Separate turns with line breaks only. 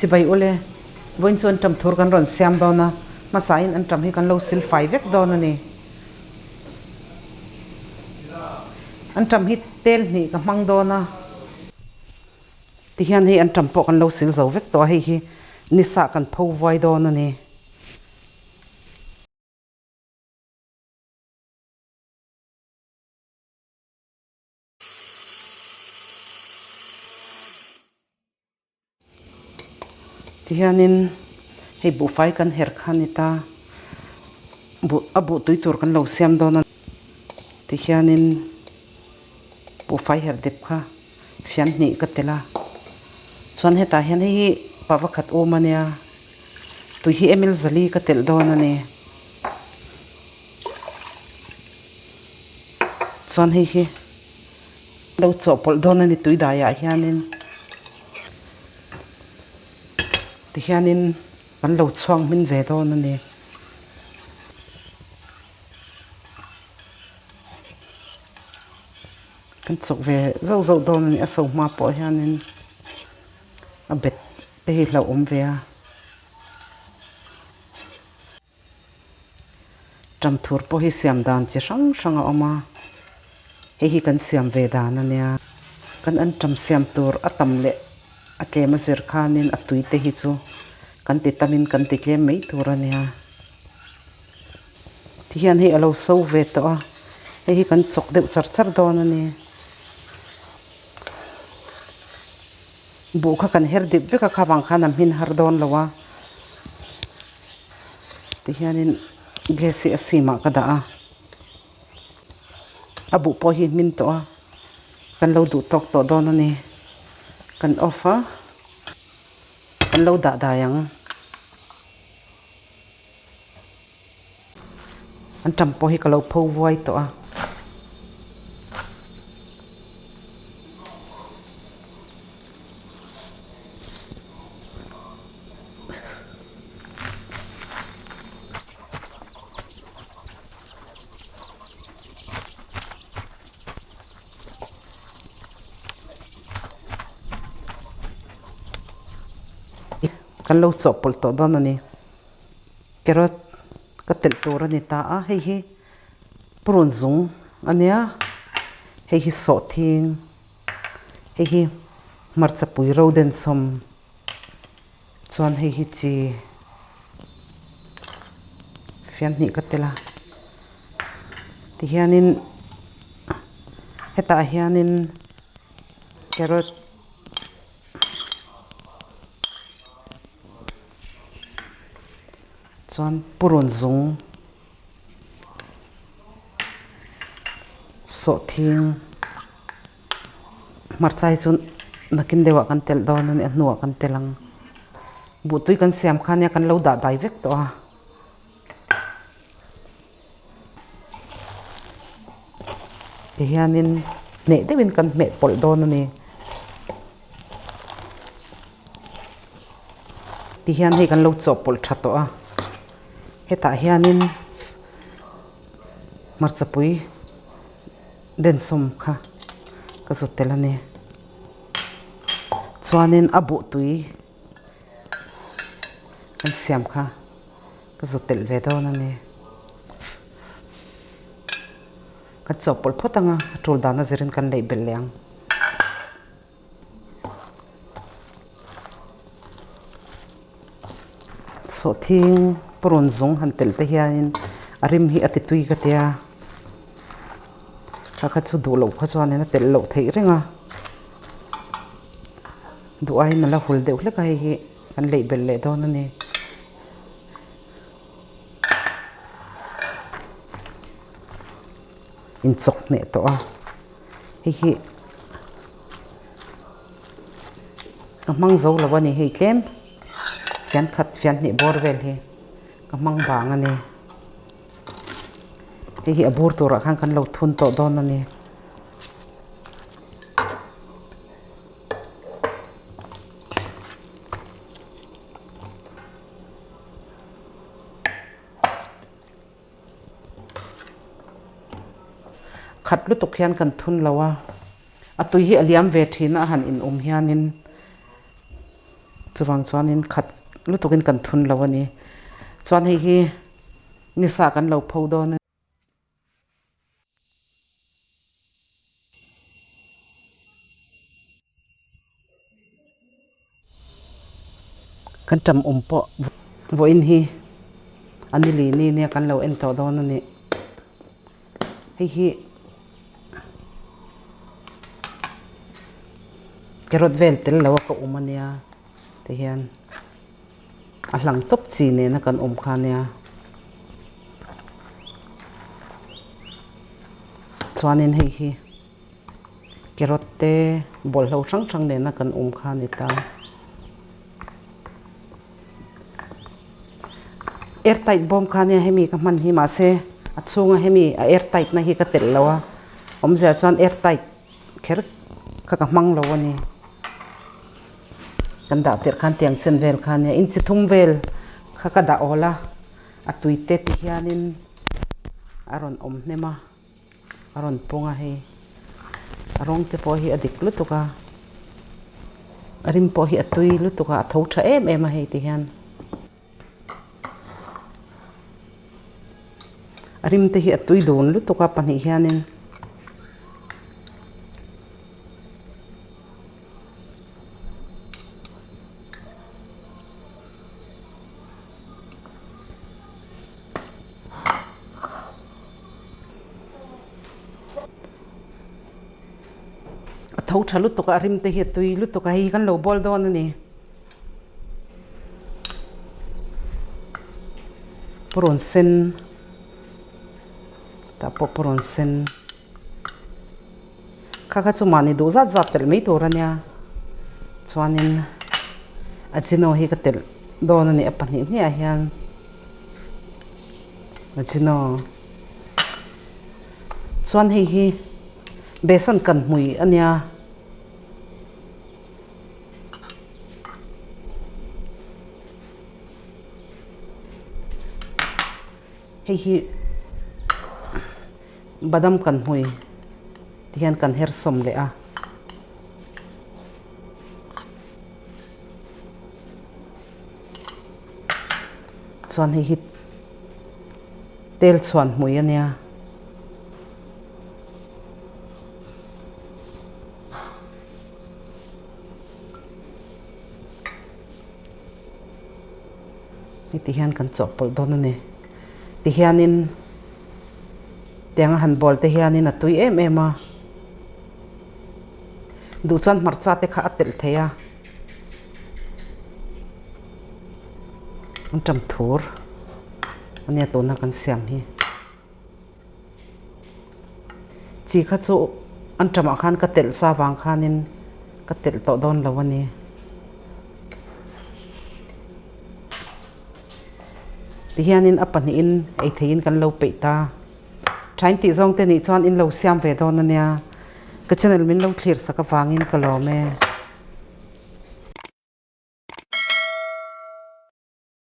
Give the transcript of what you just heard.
Chibai ule, vawiin chu anṭam thur kan rawn siam dawn a, hmasain anṭam hi kan lo sil fai vek dawn a ni. Anṭam hi tel hnih ka hmang dawn a, tihian hei anṭam pawh kan lo sil zo vek tawh a, hei hi nisa kan pho vuai dawn a ni. Tihianin hei buhfai kan her kha a ni ta, buh a buh tui tur kan lo siam dawn a, tihianin buhfai her dep kha fian hnih ka tel a, chuan hetah hian hei hi pa vakhat awm a nia, tui hi ml zali ka telh dawn a ni. Chuan hei hi lo chawhpawlh dawn a ni tui daiah hianin tihianin kan lo chhuak hmin ve dawn a ni. Kan chawk ve zauh zauh dawn a ni a so hma pawh hianin a bet te hi hlauhawm ve a. Ṭamthur pawh hi siam dan chi hrang hrang a awm a, hei hi kan siam ve dan a nia. Kan an ṭam siam tur a tam leh a tlem a zir khanin a tui te hi chu kan ti tamin kan ti tlem mai tur a nia. Tihian hei a lo so ve tawh a, hei hi kan chawk deuh char char dawn a ni. Buh kha kan her dip vek a, kha vang khan a hmin har dawn lo a. Tihianin gas hi a sim ah ka dah a, a buh pawh hi hmin tawh a, kan lo duh tawk tawh dawn a ni. Kan off a, kan lo dah dai ang. An tam pawh hi ka lo pho vuai tawh a. Kan lo chawhpawlh tawh dawn a ni. Carrot ka telh tur a ni ta a, hei hi purun zung a nia, hei hi sawhthing, hei hi hmarcha pui ro densawm. Chuan hei hi chi fian hnih ka tel a, tihianin hetah hianin carrot chuan purun zung sawhthing. Hmarcha hi chu nakin deuhah kan telh dawn a ni a hnuah kan telh ang. Buhtui kan siam kha nia kan lo dah dai vek tawh a. Tihianin hneh deuhin kan hmeh pawlh dawn a ni. Tihian hei kan lo chawhpawlh tha tawh a. Hetah hianin hmarcha pui. Densawm kha ka zawt tel a ni. Chuanin a buh tui kan siam kha ka zawt telh ve dawn a ni. Kan chawhpawlh phawt ang a, a tul dan a zirin kan leih belh leh ang. Sawhthing purun zung han telh te hianin a rim hi a ti tui ka tia, kha kha chu duh loh kha chuanin a telh loh theih reng a, duh aiin a la hul deuh hlek a hei hi kan leih belh leh dawn a ni. Inchawk hneh tawh a, hei hi. Ka hmang zo lo a ni hei tlem fian khat fian hnih bawr vel hi ka hmang vang a ni hei hi a bur turah khan kan lo thun tawh dawn a ni. Khat lutuk hian kan thun lo a, a tui hi a liam ve thin a han in awm hianin. Chuvang chuanin khat lutukin kan thun lo a ni. Chuan hei hi nisa kan lo pho dawn a. Kan ṭam awm pawh vawiin hi a ni li ni nia kan lo en tawh dawn a ni. Hei hi carrot vel tel lo a ka awm a nia tihian a hlang tawp chi nena kan awm kha nia. Chuanin hei hi. Carrot te bawlhlo hrang hrang nena kan awm kha a ni ta. Air tight bawm kha nia hemi ka hman hi mahse a chhunga hemi a air tight na hi ka telh lo a, awmzia chuan air tight kher kha ka hmang lo a ni. Kan dah tirh khan tiang chen vel kha nia inchi thum vel kha ka dah awl a, a tui te ti hianin a rawn awm hnem a. A rawn pawng a hei a rawng te pawh hi a dik lutuk a a rim pawh hi a tui lutuk a a tho tha em em a hei ti hian a rim te hi a tui dun lutuk a pahnih hianin. A tho tha lutuk a a rim te hi a tui lutuk a hei hi kan lo bawl dawn a ni. Purun sen tah pawh purun sen kha kha chu mahni duh zat zat telh mai tur a nia chuanin ajino hi ka telh dawn a ni a pahnih hniah hian. Ajino chuan hei hi besan kan hmui a nia. Hei hi badam kan hmui ti hian kan her sawm leh a. Chuan hei hi tel chhuan hmui a nia. Heti hian kan chawhpawlh dawn a ni. Tihianin tianga han bawl te hianin a tui em em a. Duh chuan hmarcha te kha a telh thei a. An ṭam thur a nia tuna kan siam hi. Chi kha chu an ṭamah khan ka telh sa vang khanin ka telh tawh dawn lo a ni. Tihianin a pahnihin ei theihin kan lo peih ta. Thain tih zawng te nih chuan in lo siam ve dawn a nia. Ka channel min lo thlir sak avangin ka lawm e.